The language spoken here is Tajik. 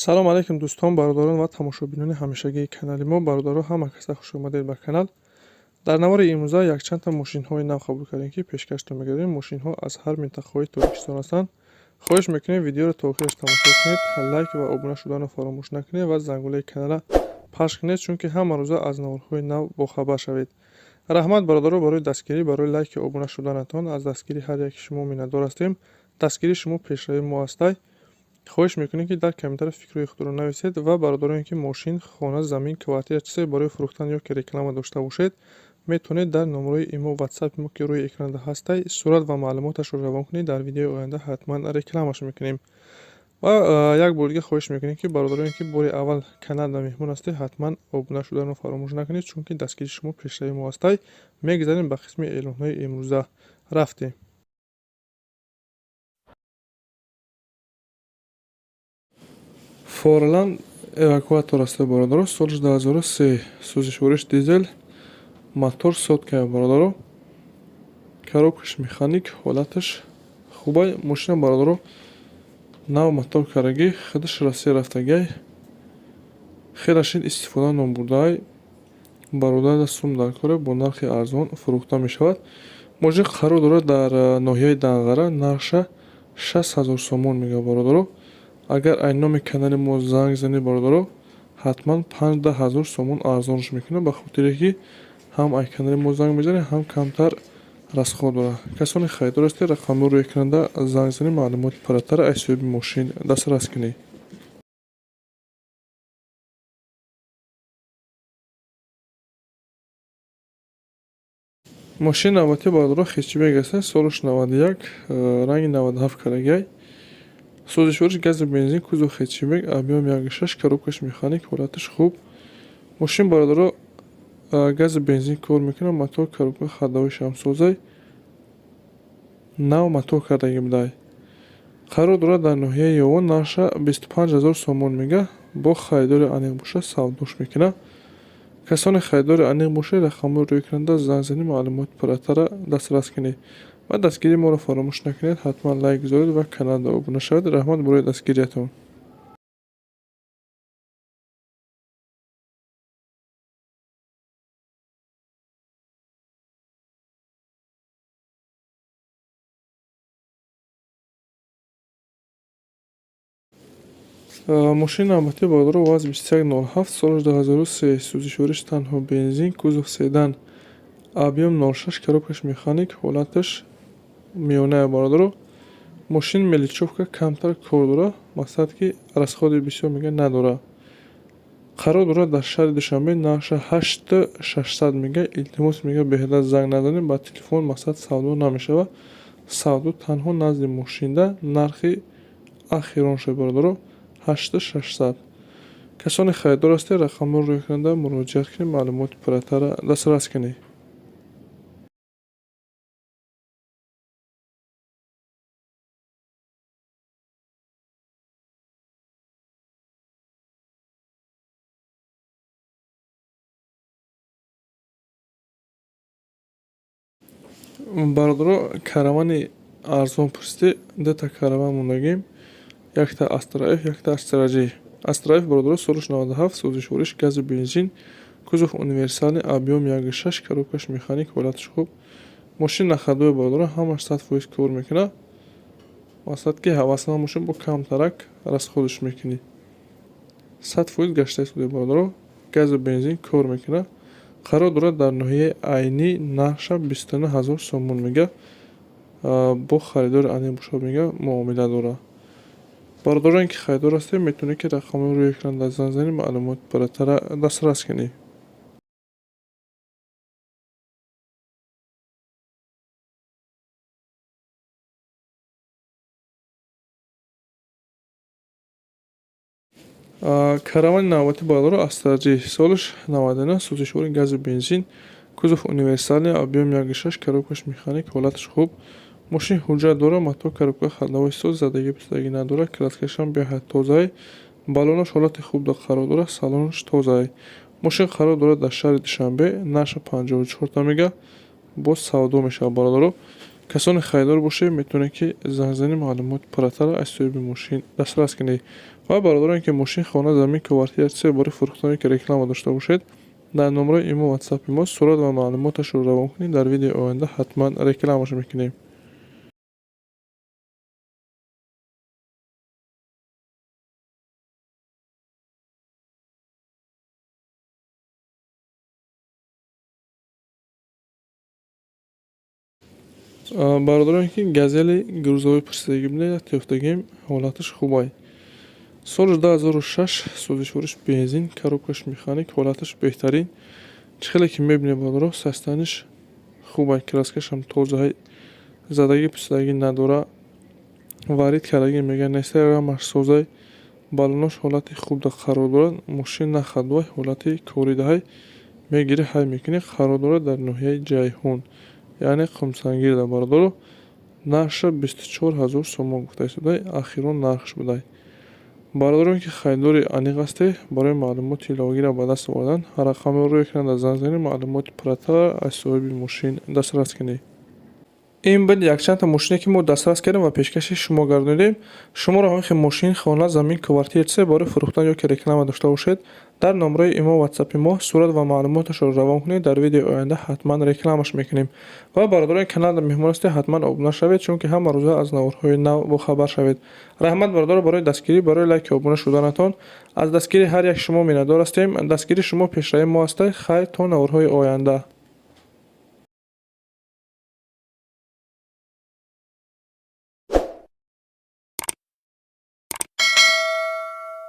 Салом алейкум, дӯстон, бародарон ва тамошобинони ҳамешагии канали мо. Бародаро, ҳама каса хуш омадед ба канал. Дар навори имрӯза якчандта мошинҳои нав қабул кардем, ки пешкаштон мегардем. Мошинҳо аз ҳар минтақаҳои Тоҷикистон ҳастанд. Хоҳиш мекунем, видеоро то охираш тамошо кунед, лайк ва обуна шуданро фаромӯш накунед ва зангулаи каналра пахш кунед, чунки ҳама рӯза аз наворҳои нав бохабар шавед. Раҳмат, бародаро, барои дастгирӣ, барои лайки обуна шуданатон. Аз дастгирии ҳар яки шумо миннатдор ҳастем. Дастгирии шумо пешравии мо ҳастай. Хоҳиш мекунем, ки дар комментария фикрҳои худро нависед ва бародароне, ки мошин, хона, замин, квартира, чизе барои фурӯхтан ё ки реклама дошта бошед, метавонед дар номерои имо, ватсапи мо, ки рӯи экранда ҳастай, сурат ва маълумоташро равон кунед. Дар видеои оянда ҳатман рекламаш мекунем. Ва як бор дига хоҳиш мекунем, ки бародароне, ки бори аввал каналда меҳмон ҳастед, ҳатман обуна шуданро фаромӯш накунед, чунки дастгирии шумо пешравии мо ҳастай. Мегузарем ба қисми эълонҳои имрӯза. Рафтем. Форланд эвакуатор аст, бародаро, соли 2003, сӯзишвориш дизел, мотор соткая, бародаро, коробкаш механик, ҳолаташ хубай. Мошина, бародаро, нав мотор кардагӣ, худаш Россия рафтагиай, хеле шид истифода номбурдаай. Бародар, сум дар коре, бо нархи арзон фурӯхта мешавад. Мошин қарор дорад дар ноҳияи Данғара, нархша 60 000 сомон мегӯяд, бародаро. Агар ай номи канали мо занг занед, бародаро, ҳатман 50 000 сомон арзонш мекунад, ба хотире ки ҳам ай канали мо занг мезанед, ҳам камтар расход дорад. Касоне харидор ҳастед, рақамҳоро рӯи экранда занг занед, маълумоти пурратар аз соҳиби мошин дастрас кунед. Мошини навбатӣ, бародаро, хетчбек аст, солаш 91, ранги 97 кардагиай, сӯзишвориш гази бензин, кузов хетчбек, объём 1,6, коробкаш механик, ҳолаташ хуб. Мошин, бародаро, гази бензин кор мекунад, мотор, коробка, ходовой шамсозай, нав мотор кардагӣ будай. Қарор дорад дар ноҳияи Ёвон, нархша 25 000 сомон мега, бо харидори аниқ бошад, савдош мекунад. Касоне харидори аниқ бошед, рақамҳоро рӯи экранда занг занед, маълумоти пурратарро дастрас кунед ва дастгирии моро фаромӯш накунед. Ҳатман лайк гузоред ва каналда обуна шавед. Раҳмат барои дастгириятон. Мошини навбатӣ, бародаро, ВАЗ 2107, солаш 2003, сӯзишвориш танҳо бензин, кузов седан, объём 0,6, коробкаш механик, ҳолаташ миёная, бародаро. Мошин мелочёвка, камтар кор дорад, мақсад ки расходи бисёр мега надорад. Қарор дорад дар шаҳри Душанбе, нархша 8600 мега. Илтимос мега, беҳуда занг назанед ба телефон, мақсад савдо намешавад. Савдо танҳо назди мошинда, нархи ахиронша, бародаро, 8600. Касоне харидор ҳастед, рақамҳоро рӯи экранда муроҷиат кунед, маълумоти пурратарро дастрас кунед. Бародаро, каравани арзон пурсидед, дута караван мондагим: якта Астра Ф, якта Астра Ҷ. Астра Ф, бародаро, солаш 97, сӯзишвориш гази бензин, кузов универсальный, объём 1,6, коробкаш механик, ҳолаташ хуб. Мошин на ходовой, бародаро, ҳамаш 100% кор мекунад, мақсад ки ҳавасманд бошед, бо камтарак расходаш мекунӣ. 100% гашта истода, бародаро, газу бензин кор мекунад. Қарор дорад дар ноҳияи Айнӣ, нархша 29 000 сомон мега, бо харидори аниқ бошад, мега, муомила дорад. Бародароне, ки харидор ҳастед, метавонед, ки рақамҳоро рӯи экранда занг занед, маълумоти пурратарро дастрас кунед. Каравани навбатӣ, бародаро, Астра Ҷ, солаш 99, сӯзишвори гази бензин, кузов универсальный, объём 1,6, коробкаш механик, ҳолаташ хуб. Мошин ҳуҷҷат дорад, мотор, коробка, ходовой соз, задагӣ пистагӣ надорад, краскашам беҳад тозаи, баллонаш ҳолати хубда қарор дорад, салонаш тозаи. Мошин қарор дорад дар шаҳри Душанбе, нархша 54та мега, боз савдо мешавад, бародаро. Касоне харидор бошед, метавонед, ки занг занӣ, маълумоти пурратарро аз соҳиби мошин дастрас кунед. Ва бародароне, ки мошин, хона, замин, квартира, чизе барои фурӯхтане, ки реклама дошта бошед, дар номраи имо, ватсапи мо сурат ва маълумоташро равон кунед, дар видеои оянда ҳатман рекламаш мекунем. Бародароне, ки Газели грузовой пурсидагӣ будед, як ёфтагим, ҳолаташ хубай. Соли 2006, сӯзишвориш бензин, коробкаш механик, ҳолаташ беҳтарин. Чӣ хеле ки мебинед, бародаро, состоянияш хубай, краскашам тозаҳай, задагӣ пусидагӣ надора, варид кардагӣ мегӯянд нестай, рамаш созай, баллонош ҳолати хубда қарор дорад, мошин на ходовой, ҳолати коридаҳай, мегирӣ, ҳай мекунӣ, қарор дорад дар ноҳияи Ҷайҳун, яъне Қумсангирда. Бародаро, нархша 24 000 сомон гуфта истодай, ахирон нархш будай. Бародароне, ки харидори аниқ ҳастед, барои маълумоти иловагиро ба даст овардан рақамҳоро рӯи экран занг занед, маълумоти пурратар аз соҳиби мошин дастрас кунед. Ин буд якчандта мошине, ки мо дастрас кардем ва пешкаши шумо гардонидем. Шуморо ҳамин хел мошин, хона, замин, квартира, чизе барои фурӯхтан ё ки реклама дошта бошед, дар номраи имо, ватсапи мо сурат ва маълумоташро равон кунед, дар видеои оянда ҳатман рекламаш мекунем. Ва бародарони каналда меҳмон ҳастед, ҳатман обуна шавед, чунки ҳама рӯза аз наворҳои нав бохабар шавед. Раҳмат, бародаро, барои дастгирӣ, барои лайки, обуна шуданатон. Аз дастгирии ҳар як шумо миннатдор ҳастем. Дастгирии шумо пешравии мо ҳастад. Хайр, то наворҳои оянда.